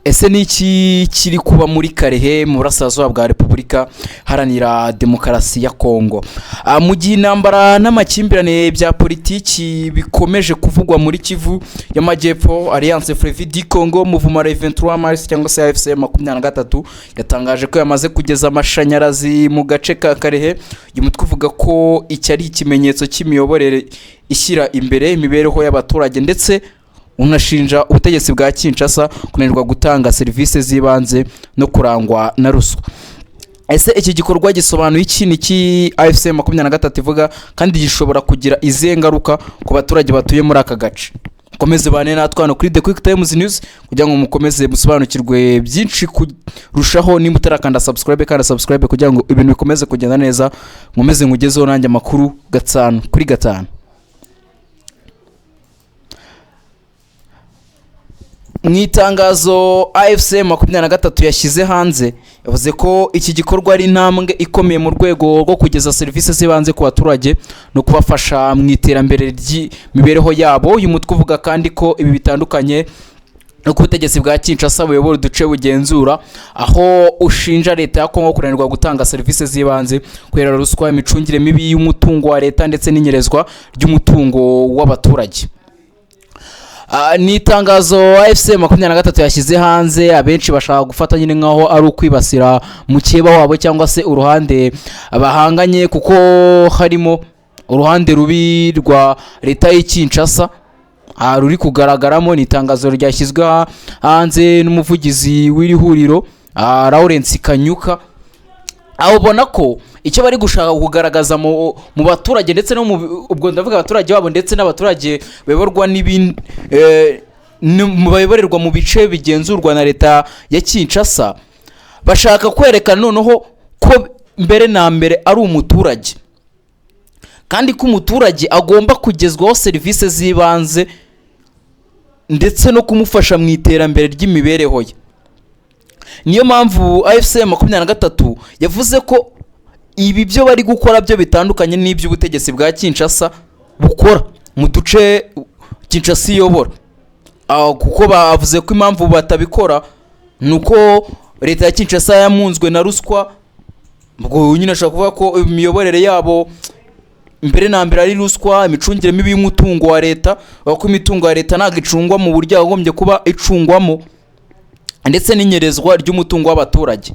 Ese ni iki kiri kuba muri Kalehe, mu burasirazuba bwa Repubulika Iharanira Demokarasi ya Kongo? Mu gihe intambara n'amakimbirane bya politiki bikomeje kuvugwa muri Kivu y'Amajyepfo, Alliance Fleuve du Congo, Mouvement 23 Mars cyangwa se AFC 23, yatangaje ko yamaze kugeza amashanyarazi mu gace ka Kalehe. Uyu mutwe uvuga ko iki ari ikimenyetso cy'imiyoborere ishyira imbere imibereho y'abaturage, ndetse unashinja ubutegetsi bwa Kinshasa kunanirwa gutanga serivisi z'ibanze no kurangwa na ruswa. Ese iki gikorwa gisobanuye iki? Ni iki AFC 23 ivuga, kandi gishobora kugira izihe ngaruka ku baturage batuye muri aka gace? Mukomeze bane natwe hano kuri The Quick Times News kugira ngo mukomeze musobanukirwe byinshi kurushaho. Nimba utarakanda subscribe, kanda subscribe kugira ngo ibintu bikomeze kugenda neza, nkomeze nkugezeho nanjye amakuru gatanu kuri gatanu. Mu itangazo AFC 23 yashyize hanze, yavuze ko iki gikorwa ari intambwe ikomeye mu rwego rwo kugeza serivisi z'ibanze ku baturage no kubafasha mu iterambere ry'imibereho yabo. Uyu mutwe uvuga kandi ko ibi bitandukanye no ku butegetsi bwa Kinshasa buyobora uduce bugenzura, aho ushinja leta ya Kongo kunanirwa gutanga serivisi z'ibanze kubera ruswa, imicungire mibi y'umutungo wa leta ndetse n'inyerezwa ry'umutungo w'abaturage. Ni itangazo AFC 23 yashyize hanze, abenshi bashaka gufata nyine nk'aho ari ukwibasira mukeba wabo cyangwa se uruhande bahanganye, kuko harimo uruhande rubi rwa leta y'i Kinshasa ruri kugaragaramo. Ni itangazo ryashyizwe hanze n'umuvugizi w'iri huriro, Lawrence Kanyuka, aho ubona ko icyo bari gushaka kugaragaza mu baturage, ndetse no mu, ubwo ndavuga abaturage babo ndetse n'abaturage bayoborwa bayoborerwa mu bice bigenzurwa na leta ya Kinshasa, bashaka kwerekana noneho ko mbere na mbere ari umuturage, kandi ko umuturage agomba kugezwaho serivisi z'ibanze ndetse no kumufasha mu iterambere ry'imibereho ye. Niyo mpamvu AFC 23 yavuze ko ibi byo bari gukora byo bitandukanye n'iby'ubutegetsi bwa Kinshasa bukora mu duce Kinshasa iyobora. Kuko bavuze ko impamvu batabikora ni uko leta ya Kinshasa yamunzwe na ruswa. Ubwo nyine ashobora kuvuga ko imiyoborere yabo mbere na mbere ari ruswa, imicungire mibi y'umutungo wa leta, kuko imitungo ya leta ntabwo icungwa mu buryo yagombye kuba icungwamo, ndetse n'inyerezwa ry'umutungo w'abaturage.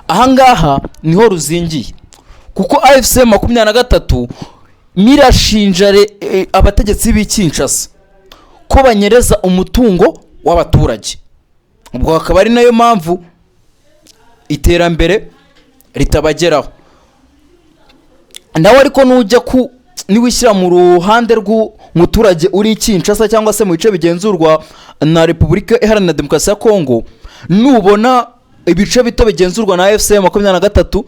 Ahangaha niho ruzingiye, kuko AFC 23 mirashinja abategetsi b'i Kinshasa ko banyereza umutungo w'abaturage, ubwo hakaba ari nayo mpamvu iterambere ritabageraho. Nawe ariko nujya ku niwishyira mu ruhande rw'umuturage uri i Kinshasa cyangwa se mu bice bigenzurwa na Repubulika Iharanira Demokarasi ya Kongo, nubona ibice bito bigenzurwa na AFC 23,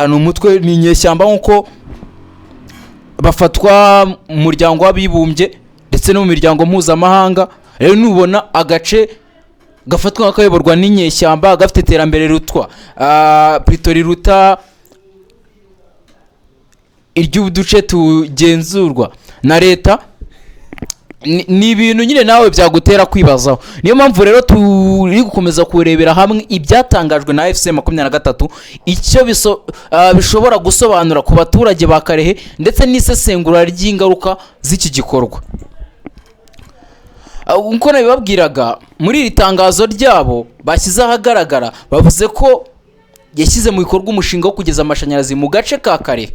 ni umutwe, ni inyeshyamba nk'uko bafatwa mu Muryango w'Abibumbye ndetse no mu miryango mpuzamahanga. Rero nubona agace gafatwa nk'akayoborwa n'inyeshyamba gafite iterambere rutwa plutôt riruta iry'uduce tugenzurwa na leta, ni ibintu nyine nawe byagutera kwibazaho. Niyo mpamvu rero turi gukomeza kurebera hamwe ibyatangajwe na AFC 23, icyo bishobora gusobanura ku baturage ba Kalehe, ndetse n'isesengura ry'ingaruka z'iki gikorwa. Nkuko nabibabwiraga, muri iri tangazo ryabo bashyize ahagaragara, bavuze ko yashyize mu bikorwa umushinga wo kugeza amashanyarazi mu gace ka Kalehe.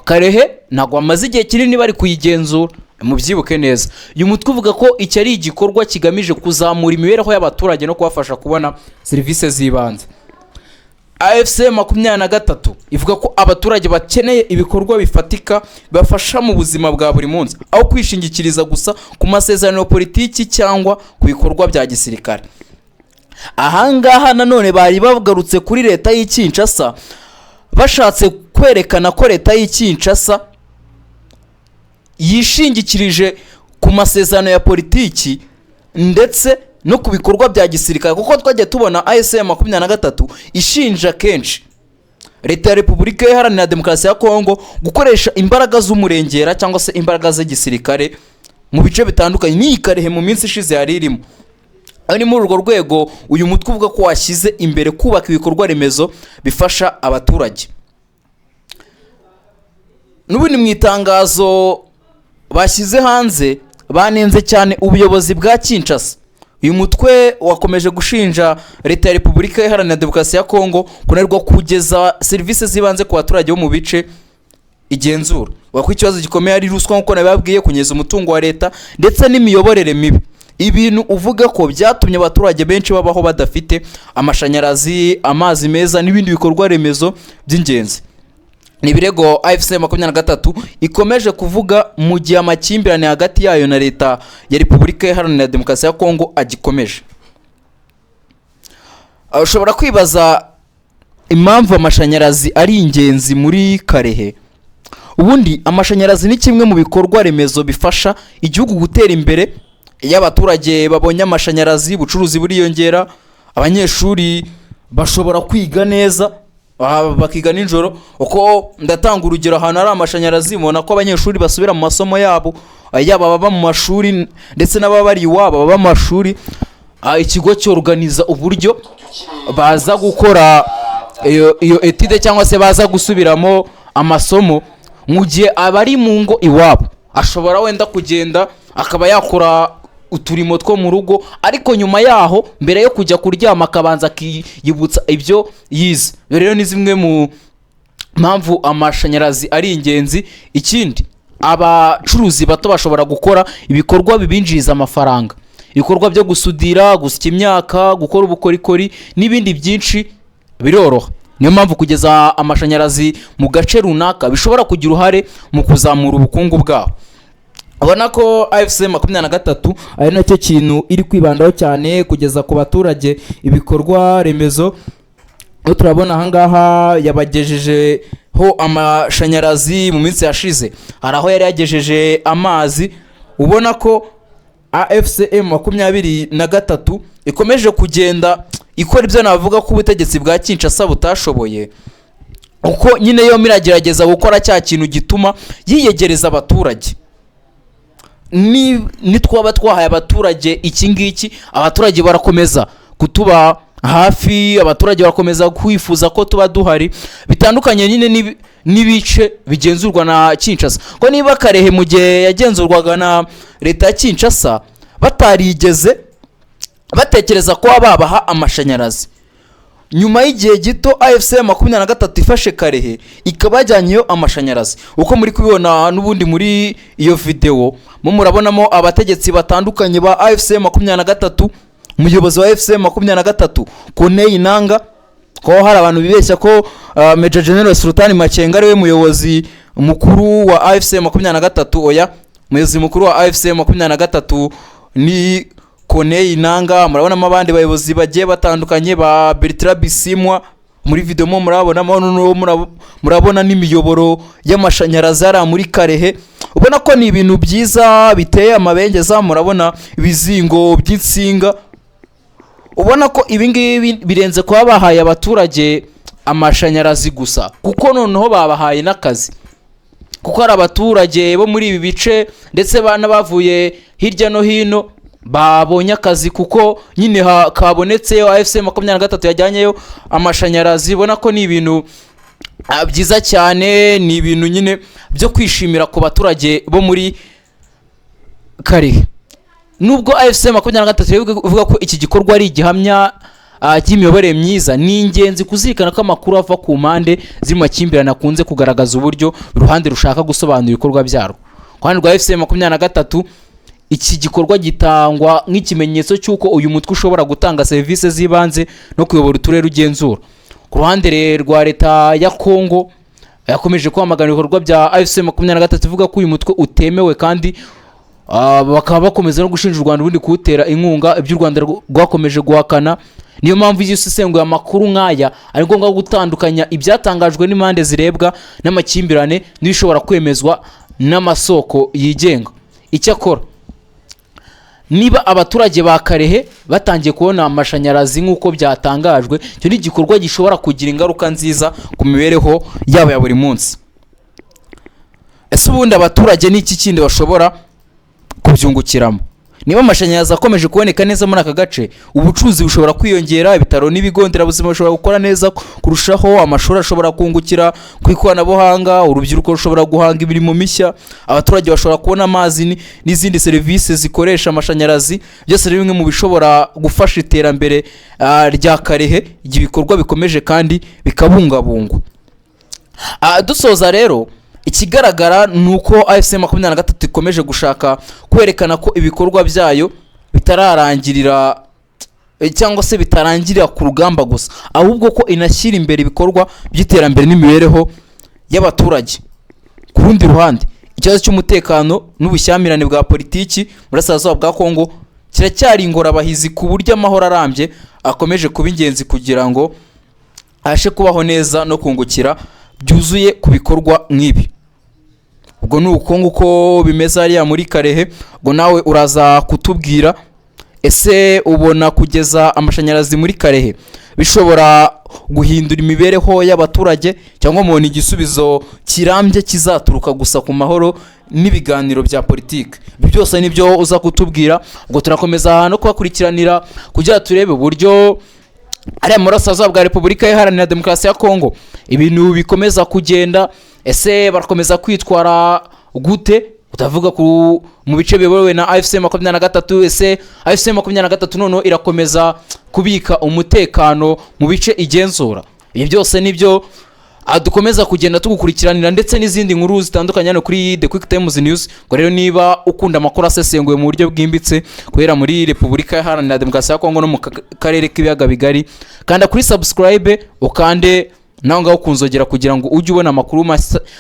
Kalehe ntabwo bamaze igihe kinini bari kuyigenzura, mubyibuke neza. Uyu mutwe uvuga ko iki ari igikorwa kigamije kuzamura imibereho y'abaturage no kubafasha kubona serivisi z'ibanze. AFC 23 ivuga ko abaturage bakeneye ibikorwa bifatika bibafasha mu buzima bwa buri munsi, aho kwishingikiriza gusa ku masezerano ya politiki cyangwa ku bikorwa bya gisirikare. Ahangaha nanone bari bagarutse kuri leta y'i Kinshasa, bashatse kwerekana ko leta y'i Kinshasa yishingikirije ku masezerano ya politiki ndetse no ku bikorwa bya gisirikare, kuko twagiye tubona AFC 23 ishinja kenshi leta ya Repubulika Iharanira Demokarasi ya Kongo gukoresha imbaraga z'umurengera cyangwa se imbaraga z'igisirikare mu bice bitandukanye. N'iyi Kalehe mu minsi ishize yari irimo. Aho ni muri urwo rwego uyu mutwe uvuga ko washyize imbere kubaka ibikorwa remezo bifasha abaturage. N'ubundi mu itangazo bashyize hanze, banenze cyane ubuyobozi bwa Kinshasa. Uyu mutwe wakomeje gushinja Leta ya Repubulika Iharanira Demokarasi ya Kongo kunanirwa kugeza serivisi z'ibanze ku baturage bo mu bice igenzura. Bavuga ko ikibazo gikomeye ari ruswa, nk'uko nabibabwiye, kunyereza umutungo wa leta ndetse n'imiyoborere mibi, ibintu uvuga ko byatumye abaturage benshi babaho badafite amashanyarazi, amazi meza n'ibindi bikorwa remezo by'ingenzi. Ni ibirego AFC 23 ikomeje kuvuga mu gihe amakimbirane hagati yayo na Leta ya Repubulika Iharanira Demokarasi ya Kongo agikomeje. Ushobora kwibaza impamvu amashanyarazi ari ingenzi muri Karehe. Ubundi amashanyarazi ni kimwe mu bikorwa remezo bifasha igihugu gutera imbere. Iyo abaturage babonye amashanyarazi, ubucuruzi buriyongera, abanyeshuri bashobora kwiga neza, bakiga nijoro. Uko ndatanga urugero, ahantu hari amashanyarazi mubona ko abanyeshuri basubira mu masomo yabo, yaba ababa mu mashuri ndetse n'ababa bari iwabo baba mu mashuri. Ikigo cyoruganiza uburyo baza gukora iyo étude cyangwa se baza gusubiramo amasomo, mu gihe abari mu ngo iwabo ashobora wenda kugenda akaba yakora uturimo two mu rugo, ariko nyuma yaho mbere yo kujya kuryama akabanza akiyibutsa ibyo yize. Ibyo rero ni zimwe mu mpamvu amashanyarazi ari ingenzi. Ikindi, abacuruzi bato bashobora gukora ibikorwa bibinjiriza amafaranga, ibikorwa byo gusudira, gusya imyaka, gukora ubukorikori n'ibindi byinshi biroroha. Niyo mpamvu kugeza amashanyarazi mu gace runaka bishobora kugira uruhare mu kuzamura ubukungu bwabo. Ubona ko AFC 23 ari nacyo kintu iri kwibandaho cyane, kugeza ku baturage ibikorwa remezo. Aho turabona ahangaha yabagejejeho amashanyarazi, mu minsi yashize hari aho yari yagejeje amazi. Ubona ko AFC M 23 ikomeje kugenda ikora ibyo navuga ko ubutegetsi bwa Kinshasa butashoboye, uko nyine yo iragerageza gukora cya kintu gituma yiyegereza abaturage. Nitwaba twahaye abaturage iki ngiki, abaturage barakomeza kutuba hafi, abaturage barakomeza kwifuza ko tuba duhari. Bitandukanye nyine n'ibice bigenzurwa na Kinshasa, ko niba Karehe mu gihe yagenzurwaga na leta ya Kinshasa batarigeze batekereza kuba babaha amashanyarazi, nyuma y'igihe gito AFC 23 ifashe Karehe ikaba yajyanyeyo amashanyarazi, uko muri kubibona n'ubundi muri iyo videwo mo murabonamo abategetsi batandukanye ba AFC 23, umuyobozi wa AFC 23 Corneille Nanga, ko hari abantu bibeshya ko Major General Sultan Makenga ariwe muyobozi mukuru wa AFC 23. Oya, umuyobozi mukuru wa AFC 23 ni Corneille Nanga. Murabonamo abandi bayobozi bagiye batandukanye ba Bertrand Bisimwa muri video mo murabonamo. Noneho murabona n'imiyoboro y'amashanyarazi hariya muri Karehe. Ubona ko ni ibintu byiza biteye amabengeza. Murabona ibizingo by'insinga. Ubona ko ibi ngibi birenze kuba bahaye abaturage amashanyarazi gusa, kuko noneho babahaye n'akazi, kuko hari abaturage bo muri ibi bice ndetse n'abavuye hirya no hino babonye akazi, kuko nyine kabonetseyo, AFC 23 yajyanyeyo amashanyarazi. Ubona ko ni ibintu byiza cyane, ni ibintu nyine byo kwishimira ku baturage bo muri Karehe. Nubwo AFC 23 ivuga ko iki gikorwa ari igihamya cy'imiyoborere myiza, ni ingenzi kuzirikana ko amakuru ava ku mpande ziri mu makimbirane akunze kugaragaza uburyo uruhande rushaka gusobanura ibikorwa byarwo. Ku ruhande rwa AFC 23, iki gikorwa gitangwa nk'ikimenyetso cy'uko uyu mutwe ushobora gutanga serivisi z'ibanze no kuyobora uturere ugenzura. Ku ruhande rwa leta ya Kongo, yakomeje kwamagana ibikorwa bya AFC 23, ivuga ko uyu mutwe utemewe, kandi bakaba bakomeza no gushinja u Rwanda ubundi kuwutera inkunga, ibyo u Rwanda rwakomeje guhakana. Niyo mpamvu iyo usesenguye amakuru nk'aya ari ngombwa gutandukanya ibyatangajwe n'impande zirebwa n'amakimbirane n'ibishobora kwemezwa n'amasoko yigenga. Icyakora niba abaturage ba Karehe batangiye kubona amashanyarazi nk'uko byatangajwe, icyo ni igikorwa gishobora kugira ingaruka nziza ku mibereho yabo ya buri munsi. Ese ubundi abaturage ni iki kindi bashobora kubyungukiramo? Niba amashanyarazi akomeje kuboneka neza muri aka gace, ubucuruzi bushobora kwiyongera, ibitaro n'ibigo nderabuzima bishobora gukora neza kurushaho, amashuri ashobora kungukira ku ikoranabuhanga, urubyiruko rushobora guhanga imirimo mishya, abaturage bashobora kubona amazi n'izindi serivisi zikoresha amashanyarazi. Byose ni bimwe mu bishobora gufasha iterambere rya Kalehe igihe ibikorwa bikomeje kandi bikabungabungwa. Dusoza rero, ikigaragara ni uko AFC 23 ikomeje gushaka kwerekana ko ibikorwa byayo bitararangirira cyangwa se bitarangirira ku rugamba gusa, ahubwo ko inashyira imbere ibikorwa by'iterambere n'imibereho y'abaturage. Ku rundi ruhande, ikibazo cy'umutekano n'ubushyamirane bwa politiki mu burasirazuba bwa Kongo kiracyari ingorabahizi, ku buryo amahoro arambye akomeje kuba ingenzi kugira ngo abashe kubaho neza no kungukira byuzuye ku bikorwa nk'ibi. Ubwo ni uko nguko bimeze hariya muri Kalehe. Ubwo nawe uraza kutubwira: ese ubona kugeza amashanyarazi muri Kalehe bishobora guhindura imibereho y'abaturage, cyangwa mubona igisubizo kirambye kizaturuka gusa ku mahoro n'ibiganiro bya politiki? Ibi byose nibyo uza kutubwira. Ubwo turakomeza no kubakurikiranira kugira turebe uburyo ariya mu burasirazuba bwa Repubulika Iharanira Demokarasi ya Kongo ibintu bikomeza kugenda. Ese barakomeza kwitwara gute, utavuga ku mu bice biyobowe na AFC 23? Ese AFC 23 noneho irakomeza kubika umutekano mu bice igenzura? Ibi byose nibyo dukomeza kugenda tugukurikiranira, ndetse n'izindi nkuru zitandukanye hano kuri The Quick Times News. Ngo rero niba ukunda amakuru asesenguye mu buryo bwimbitse guhera muri Repubulika Iharanira Demokarasi ya Kongo no mu karere k'Ibiyaga Bigari, kanda kuri subscribe, ukande nawe ngaho kunzogera kugira ngo ujye ubona amakuru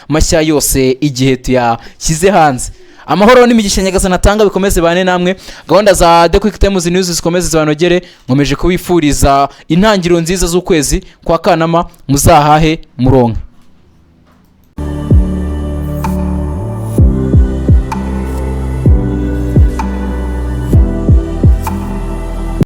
mashya yose igihe tuyashyize hanze. Amahoro n'imigisha Nyagasani atanga bikomeze bane namwe, gahunda za The Quick Times News zikomeze zibanogere. Nkomeje kubifuriza intangiriro nziza z'ukwezi kwa Kanama, muzahahe muronke.